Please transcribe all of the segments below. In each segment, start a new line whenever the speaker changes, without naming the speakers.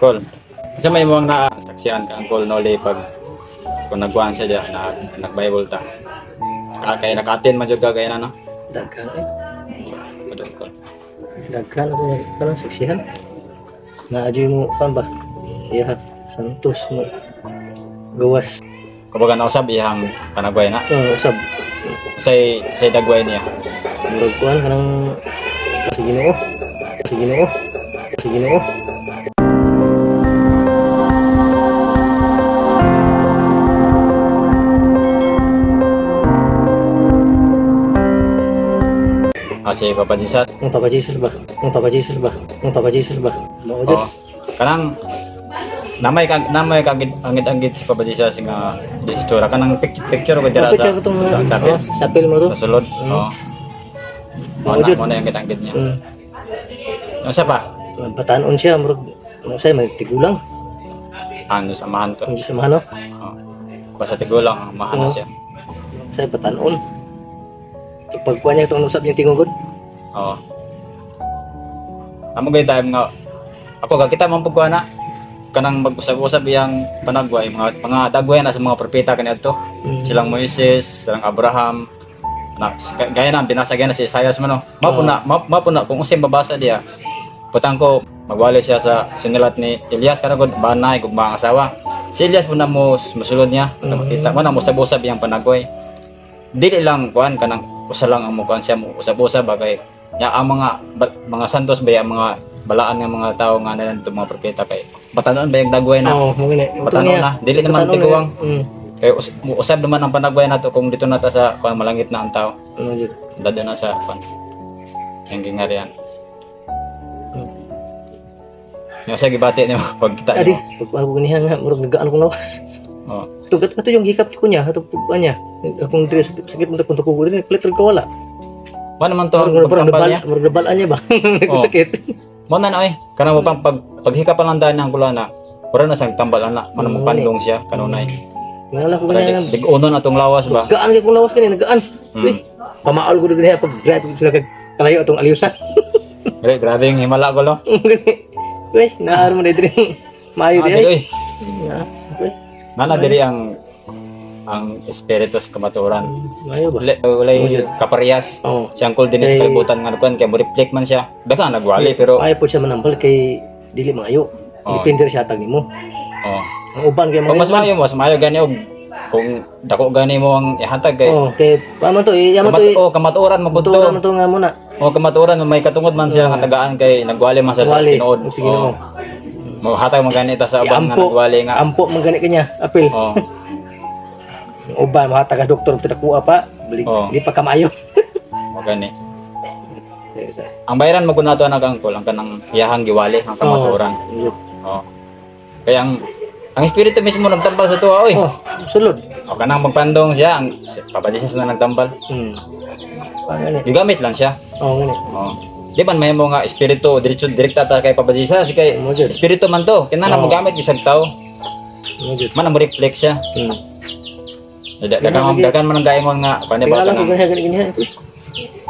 Kol. Sa may mga nasaksihan ka Uncle Noli pag kung nagkuhan siya diya, na, nag-Bible ta. Kaya naka-attend man jud ka kaya na no?
Daghan eh.
Padung Kol.
Daghan ako nga kanang saksihan. Naadyoy mo kan ba? Iya, Santos mo. Gawas.
Kumbaga nausab iyang panagway na.
Oh, usab.
Say dagway niya.
Murag kuan kanang sa Ginoo. Sa Ginoo. Sa Ginoo.
Ah, si Papa Jesus.
Ang Papa Jesus ba? Ang Papa Jesus ba? Ang Papa Jesus ba? Mao jud.
Oh. Kanang namay kag angid-angid si Papa Jesus nga istorya kanang picture ko dira
Picture
sa
ko tong
sa chapel.
Oh, sa chapel mo to.
Sa sulod.
Mm.
Oo.
Mao
Mo
jud.
na mo na yung angid-angid niya.
Mm.
Unsa pa?
Batanon siya murag mo say magtigulang.
Ano sa amahan to?
Ang Diyos amahan no.
Oh. Basta tigulang ang amahan na
Oo.
siya.
Say batanon. Pagkuan niya itong usap niya tingog.
Oo. Amo gay time nga ako ka kita man pugkuha na kanang mag-usab-usab iyang panagway mga mga dagway na sa mga propeta kaniadto.
Mm.
Silang Moises, silang Abraham, na gaya na binasa gaya na si Isaias man no. Mao po
Oo.
na mao mao po na kung unsay mabasa diya. Putang ko magwali siya sa sinulat ni Elias kana gud banay kung mga asawa. Si Elias po na mo musulod niya, mm. Makita mo na mosab-usab iyang panagway. Dili lang kuan kanang usa lang ang mukuan siya mo usab-usab ba kay ya ang mga mga santos ba ya, ang mga balaan nga mga tao nga na nandito mga propeta kay batanon ba yung dagway na
Oo, mo gani.
batanon na dili naman tiguang
Mm.
kay usab naman ang panagway nato kung dito na ta sa kuan malangit na ang tao
Ano jud?
dado na sa kuan yung gingarian. Yung sa gibati nimo pag kita
Adi,
nimo.
pagkuan ko ganihan nga murag nagaan akong lawas.
Oh.
Tugat ato yung hikap ko niya, ato pagkuan niya. Akong diri sakit sakit mo kung tuko diri, kulit ka wala.
Mo naman to
Murag murag
pagtambal
nabal,
niya.
murag nabalaan niya ba? Nagkasakit.
Mo na na oy. Kanang mo pang pag paghika pa lang daan ang kulana. Pura na sang tambal ana, man mo
Mm.
pandong siya kanunay.
Ngala ko
Para
ganihan.
dig-unon atong lawas ba.
Gaan kay kong lawas kani, nagaan. Uy, pamaol ko diri pag drive ko sila kag kalayo atong aliusa.
Grabe yung himala ko lo.
Gani. Uy, naar mo diri. Maayo
Ah,
di
dili,
ay.
oy.
Ya, uy,
Nana diri ang espiritu sa kamatuoran.
maayo ba?
Wala walay kaparehas.
Oh.
Si Uncle Dennis
Kay-
kalibutan nga kuan kay mo reflect man siya. Daghang nagwali pero
Maayo po siya manambal kay dili maayo.
Oo.
Depende siya hatag nimo.
Oh.
Ang uban kay
Kung
mga
mas maayo mas maayo gani og kung dako gani mo ang ihatag kay
Oh, kay paman to, eh, yaman to, eh.
oh, kamatuoran mo
Turan
to.
man to nga muna.
Oh, kamatuoran may katungod man siya nga tagaan kay nagwali man siya sa
Wali.
tinuod.
Sige na.
Oh. Mo hatag man gani ta sa uban nga
Ampo.
nagwali nga.
Ampo man gani kanya, apil.
Oh.
Ang uban mahatag ka doktor tinakuha pa, balik
Oo.
di pa kamayo.
Mo gani. Ang bayaran mo kunato nag angkol ang kanang iyahang giwali ang kamatuoran. Oh. Kaya ang espiritu mismo nagtambal sa tuwa oy.
Oh, sulod.
O kanang magpandong siya ang si Papa Jesus na nagtambal.
Gani.
Gigamit lang siya.
Oh, gani.
Oh. Di man mahimo nga espiritu diretso direkta ta kay Papa Jesus kay
Mo jud.
espiritu man to. Kinahanglan
Oo.
mo gamit bisag tao.
Mo jud.
Man mo reflect siya. Dagan dagan man ang gaingon nga kuan ba
Tingala ko
kanang
gani gani gani.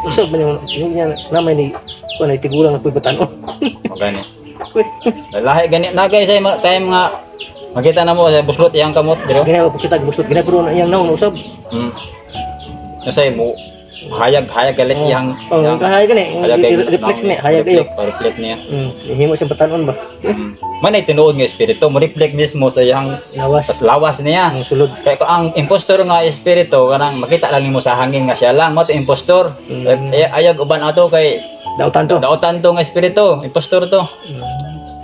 Usab man yung yung niya namay ni kuan ay tigulang na puy batanon.
mo gani.
Uy,
Lahi gani nagay sa time nga makita na mo sa buslot iyang kamot diro.
gani pa kita busot gani pero iyang naon usab.
Kasi mo hayag hayag galit iyang
Oh,
iyang-
kahayag gani.
hayag kay
Reflex ni, hayag kayo.
Reflect, oh, reflect niya.
Himo siyang batanon ba?
Man ay tinuod nga espiritu, mo reflect mismo sa iyang
Lawas.
lawas niya.
Ang sulod.
Kaya kung ang impostor nga espiritu kanang makita lang nimo sa hangin nga siya lang mo to impostor. Eh, ayag uban ato kay
Dautan to.
dautan to nga espiritu, impostor to.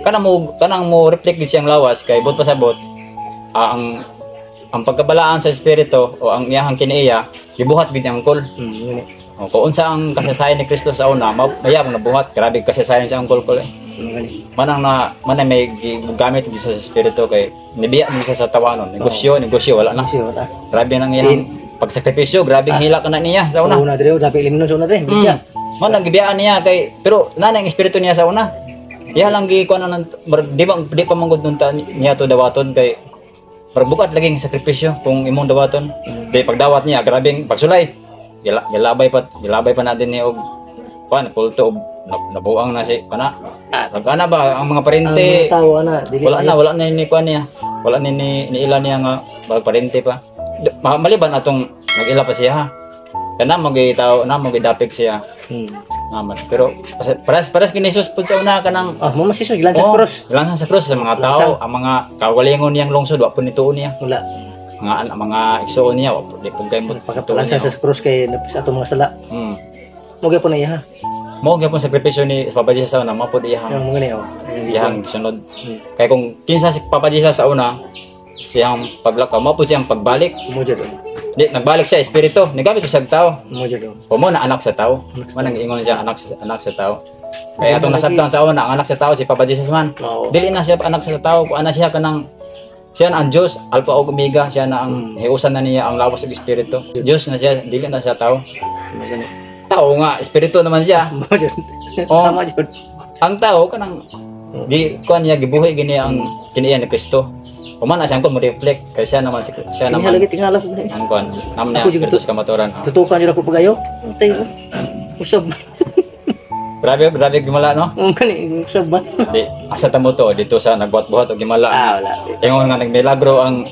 Kanang mo reflect gid siyang lawas kay bot pasabot ang pagkabalaan sa espiritu o ang iyahang kiniiya gibuhat gid ang angkol.
Gani.
O, kung unsa ang kasaysayan ni Kristo sa una, maya mo nabuhat. Grabe kasaysayan sa angkol ko eh.
Gani.
Manang na manang may gamit gid siya sa espiritu kay nibiya mo siya sa tawanon. Negosyo, negosyo wala na.
Siya wala.
Grabe nang iyang pagsakripisyo, grabe ang hila ka na niya sa
Sa
una.
una dire, dapat ilimnon sa una dire. Bigya.
Man ang gibiyaan niya kay pero nana ang espiritu niya sa una. Iya lang gi kuan nang di ba di pa manggod nun ta niya to dawaton kay bukat lagi ang sakripisyo kung imong dawaton. Di pagdawat niya grabe ang pagsulay. Gilabay pa natin niya og Kuan pulto nabuang na si kana.
Ah.
Nagana ba ang mga
Ang
parente?
mga tao ana dili
Wala na ni kuan niya. Wala ni ni ila niya nga mga parente pa. Maliban atong nag-ila pa siya ha. Kana magay tao na magay dapik siya. Naman. Pero pares pares kini Jesus pud sa una kanang
Ah, mo mas Jesus gilan sa
Oh,
cross.
Gilansan sa cross sa mga tao, ang mga kagalingon niyang lungsod wa pud nituon niya.
Wala.
Mga anak, mga igsuon niya wa pud di pud kay mo.
Pagkapalansa sa cross kay sa atong mga sala. Mo gyapon na iya ha.
Mo gyapon sakripisyo ni Papa Jesus sa una, mao pud iyang
Ang mga niya. Oh.
iyang gisunod.
Hmm.
Kay kung kinsa si Papa Jesus sa una, siyang paglakaw, mao pud siyang pagbalik.
Mo jud.
Di nagbalik siya espiritu, nigamit siya sa tao.
Mo jud.
O mo na anak sa tao.
Anak sa
Mo nang ingon siya anak sa tao. Kaya atong nasabtan sa una, ang anak sa tao si Papa Jesus man.
Oo.
Dili na siya anak sa tao, kuan na siya kanang siya na ang Dios, Alpha ug Omega, siya na ang hiusan na niya ang lawas ug espiritu. Dios na siya, dili na siya tao.
Mo gani.
Tao nga, espiritu naman siya.
Mo jud.
Oh.
Tama jud.
Ang tao kanang di kuan niya gibuhi gini ang kiniya ni Kristo. Human na siya ko mo reflect kay siya naman si siya
Tingala
naman
lagi tingala ko gani.
ang kuan naman niya
Ako siguro
espiritu sa kamatuoran.
Tutukan jud ako pagayo. Antay. Usab.
Grabe grabe gimala no.
Ang kani usab ba?
Di asa ta mo to dito sa nagbuhat-buhat og gimala.
Ah, wala.
Ingon nga nagmilagro ang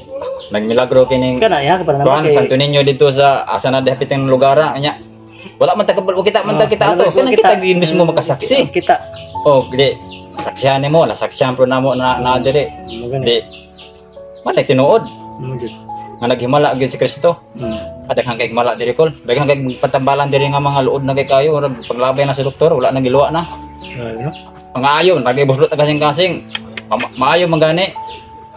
nagmilagro kining
Kana ya para
kuan
naman kay
Santo Niño dito sa asa na dapit ang lugar nya. Wala man ta kabalo kita man ta kita
Ah,
ato.
wala
Kanang kita gyud mismo makasaksi.
Kita.
Oh, di saksihan nimo, nasaksihan pro namo na na diri.
Mo gani.
Di man ay tinuod
Mo jud.
nga naghimala gyud si Kristo. At daghan kay himala diri kol. Daghan kay patambalan diri nga mga luod na kay kayo, murag paglabay na sa doktor, wala na giluwa na.
Ay, no?
Mga ayo, nagibuslot na kasing-kasing. Maayo man gani.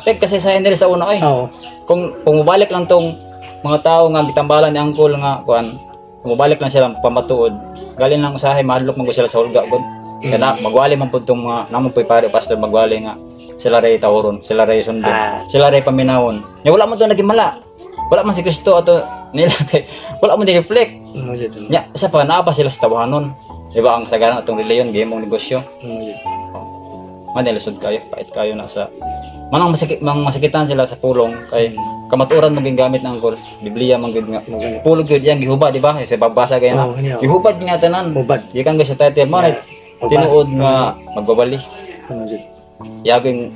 Tek kasi sa diri sa una oy.
Oo.
Kung mubalik lang tong mga tao nga gitambalan ni angkol nga kuan, kung mubalik lang sila pamatuod, galing lang usahay mahadlok man gud sila sa hulga gud. Kaya na, magwali man pud tong mga namon puy pare pastor magwali nga sila ray tahoron, sila ray sundon, sila ray paminawon. Nya wala man to nagimala. Wala man si Kristo ato nila kay wala man di-reflect.
Mo jud.
Nya isa pa naa pa sila sa tawahanon. Di ba ang sagaran atong reliyon gihimong negosyo.
Mo jud.
Man lisod kayo, pait kayo na sa manang masakit mang masakitan sila sa pulong kay kamatuoran mo gamit ng angkol. Biblia man gud nga.
Mo gani.
Pulog gyud yang gihuba di ba? Sa babasa kay na.
Oo, gani, oo.
Gihubad niya tanan.
Hubad.
Gikan gyud sa title mo na tinuod nga magbabali.
Mo jud.
Yaging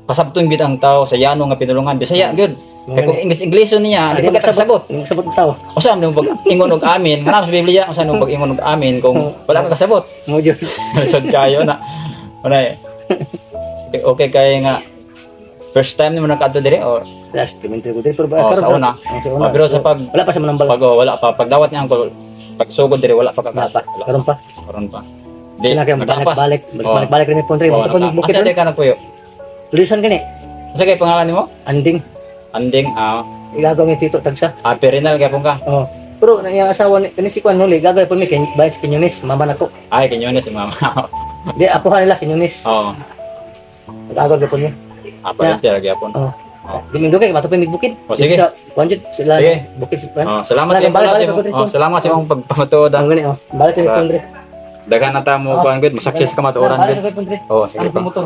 pasabton gyud ang tao sa yano nga pinulungan Bisaya gyud. Kay kung English Ingleso niya, di pa kita kasabot.
Kasabot ang tao.
Usa man pag ingon og amin, nga sa Biblia, usa man pag ingon og amin kung wala ka kasabot.
Mo jud.
Lisod kayo na. Wala eh. Okay kay nga first time nimo nakaadto diri or
Last elementary ko diri pero ba
Oh, sa una.
Oh, sa una.
Oh, pero sa pag
wala pa sa manambal.
pag oh, wala pa pagdawat niya angkol pagsugod diri wala pa
Wala
kaka.
pa. Karon pa.
Karon pa. Di
Kailangan kayo
nakapas.
balik balik balik balik rin po diri.
Oh,
Mo pa bukid.
Asa di ka na puyo?
Lulisan kani.
Asa kay pangalan nimo?
Anding.
Anding ah
Igagaw mi tito tagsa.
Perinal gyapon ka.
Oh. Pero na iyang asawa ni kani si Kwan huli gagawin po mi kay bahay si Quiñones, mama na to.
Ay Quiñones si mama.
Di apuhan nila Quiñones.
Oo.
Gagawin po niya.
Ah, parental gyapon.
Oh. Di mindo kay mato pa mig bukid.
Oh, sige.
Sa Kwan jud sila
Sige.
bukid si Kwan.
Oh, salamat
Wala,
kay
balik,
pala
balik
sa
ako dito.
oh, salamat sa imong pagpamatuod.
Ang gani oh. Balik ni
Diba?
Pondre.
Daghan na ta mo
Oh.
kuan gud, masaksis ka matuoran
Balik
gud.
sa Pondre.
Oh, sige
Ang
pa.
motor.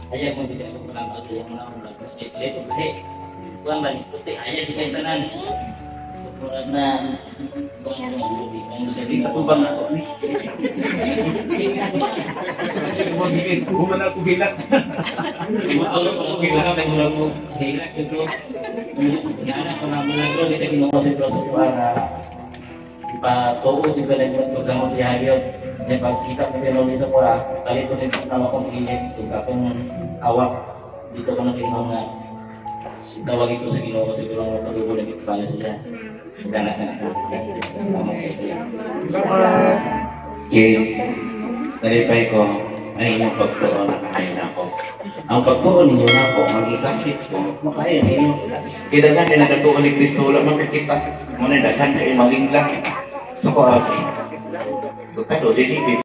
Ayah mo tidak aku pernah tahu siya mo na ito lahi. Kuan lang puti ayah di kay tanan. Murag na di katubang na ko ni.
Human ako hilak.
Maulo ko hilak kay murag mo hilak ito. Nana ko na milagro di sa Ginoo sa Diyos para ipatuo di ba nagmuot sa mga diharyo. Kaya pagkita ko pero sa pura, palito din ko na akong init ug akong awak dito ko nang Ginoo nga tawag ito sa Ginoo siguro nga pagdugo ng para siya. Gana na ako.
Okay. Nalipay ko ang inyong pagtuon na kaya na ako. Ang pagtuon ninyo na ako, magikapit ko, makaya ninyo. Kaya daghan kay nagatuon ni Kristo, wala man kakita. Muna daghan kay malingla. So ko, Kado, dili